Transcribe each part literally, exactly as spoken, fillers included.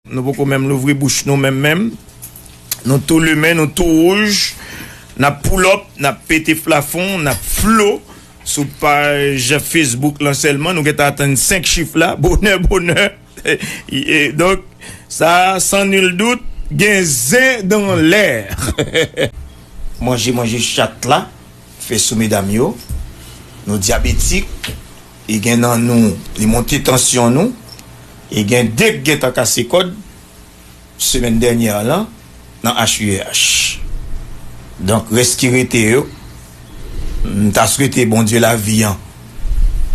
Nou poko menm louvri bouch nou menm menm. Nou tou limen, nou tou wouj. N ap pull up, n ap pete plafon, n ap flo sou paj Facebook lan sèlman. Nou gentan atenn senk chif la, bonè, bonè. E, e, donk, sa, sans nul doute, gen zen dans l'air. Manje, manje chat la, fè sou medam yo. Nou dyabetik, e gen nan nou, li monte tansyon nou, e gen de k gentan kase kòd, semèn dènyè lan, nan H U E H. Donk, rès ki rete yo, m ta swete Bondye lavi an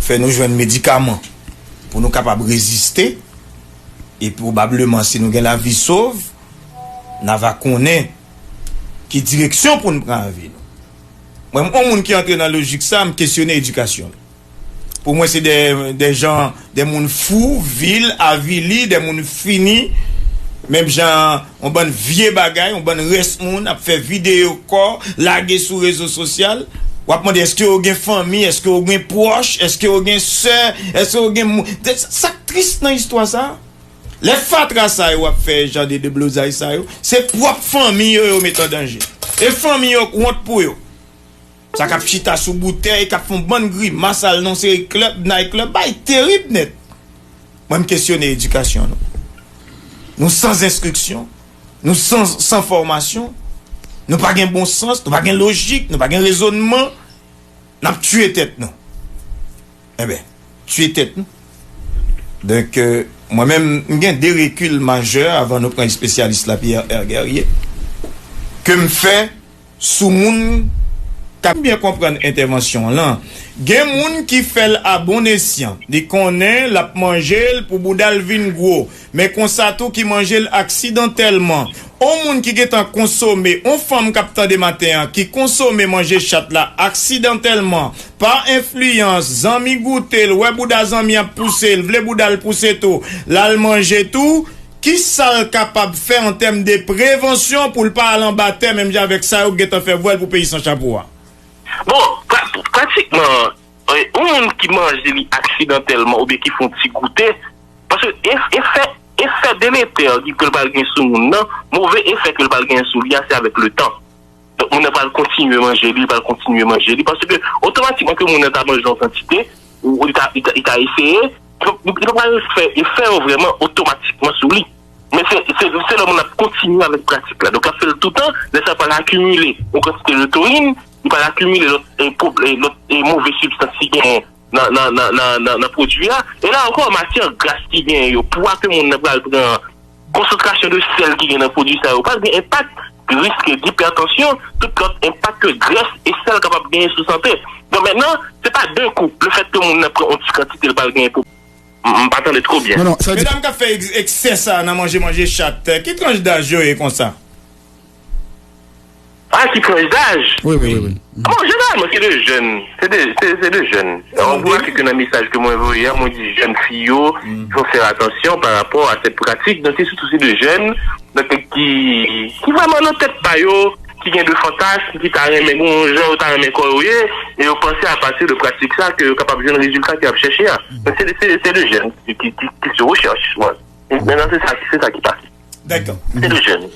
fè nou jwenn medikaman pou nou kapab reziste, e pwobableman, si nou gen lavi sov, n a va konnen ki direksyon pou n pran avè nou. Mwen, yon moun ki antre nan lojik sa, m kesyone edikasyon l. Pou mwen, se de, de jan, de moun fou, vil, avili, de moun fini. Menm jan, yon bann vye bagay, yon bann rès moun ap fè videyo kò, lage sou rezo sosyal. W ap mande, èske yo gen fanmi, èske yo gen pwòch, èske yo gen sè, èske yo gen moun. De, sa k tris nan istwa sa, lè fatra sa yo ap fè jan de deblozay sa yo, se pwòp fanmi yo yo met an danje. E fanmi yo wont pou yo. Sa k ap chita sou boutèy, k ap fè yon bann grimas, al nan seri club, night club, bay terib nèt. Mwen, m kesyone edikasyon nou. Nou san enstriksyon, nou san, san fòmasyon, nou pa gen bon sans, nou pa gen lojik, nou pa gen rezònman, n ap tiye tèt nou. Enben, tiye tèt nou. Donk, euh, mwen menm, m gen de rekil majè avan nou pran espesyalis la, Pierre R. Guerrier, ke m fè sou moun k ap byen konprann entèvansyon w lan. Gen moun ki fè l a bon esyan, li konnen l ap manje l pou bouda l vin gwo, men konsa tou ki manje l aksidantèlman. On moun ki gentan konsome, on fanm k ap tande maten an, ki konsome manje chat la aksidantèlman, pa enfliyans, zanmi goute l, wè bouda zanmi ap pouse l, vle bouda l pouse tou, l al manje tou, kisa l kapab fè an tèm de prevansyon pou l pa al anba tè menm jan avèk sa yo k gentan fè vwèl pou peyi san chapo a? Bon, pra-, pratikman, e, yon moun ki manje li aksidantèlman oubyen ki fè yon ti goute, paske e-, efè, efè deletè ke l pral gen sou moun nan, move efè ke l pral gen sou li a, se avèk letan. Donk, moun nan pral kontinye manje li, pral kontinye manje li, paske otomatikman ke moun nan ta manje yon kantite, ou, ou li ta, li ta, li ta eseye, li pa, li pa pral fè efè yo vrèman otomatikman sou li. Men se, se, se lè moun ap kontinye avèk pratik la. Donk, l ap fè l toutan, lè sa pral akimile yon kantite lotorin, li pral akimile lòt, e, pwob-, e, lòt, e, move sibstans ki genyen nan, nan, nan, nan, nan, nan pwodui a. E la ankò, matyè gras ki genyen yo, pwa ke moun nan pral pran, konsantrasyon de sèl ki gen nan pwodui sa yo, pral gen enpak, risk dipètansyon, tout lòt enpak ke grès e sèl kapab genyen sou sante. Donk, mentnan, se pa de kou, lefètke moun nan pran yon ti kantite, l pral genyen pwoblèm. M, m pa tande twò byen. Non, non, sa di... Medam k ap fè eks-, eksè sa nan manje, manje chat, ki tranch daj yo ye konsa? Ah, ki tranch daj? Wi, wi, wi, wi. Bon, jeneralman, se de jèn. Se de, se, se de jèn. Ou remake ke nan mesaj ke mwen voye a, mwen di jèn fi yo, il faut faire attention par rapport à cette pratique. Donk, se sitou se de jèn, donk, ki, ki vrèman nan tèt pa yo, ki gen de fantasm, ki ta renmen, gen yon jan yo ta renmen kò yo ye, e yo panse a pati de pratik sa ke yo kapab jwenn rezilta ke y ap chèche a. Donk, se de, se, se de jèn ki, ki, ki, ki sou rechèch. Bon. Mentnan, se sa, se sa ki pase. Dakò. Se de jèn.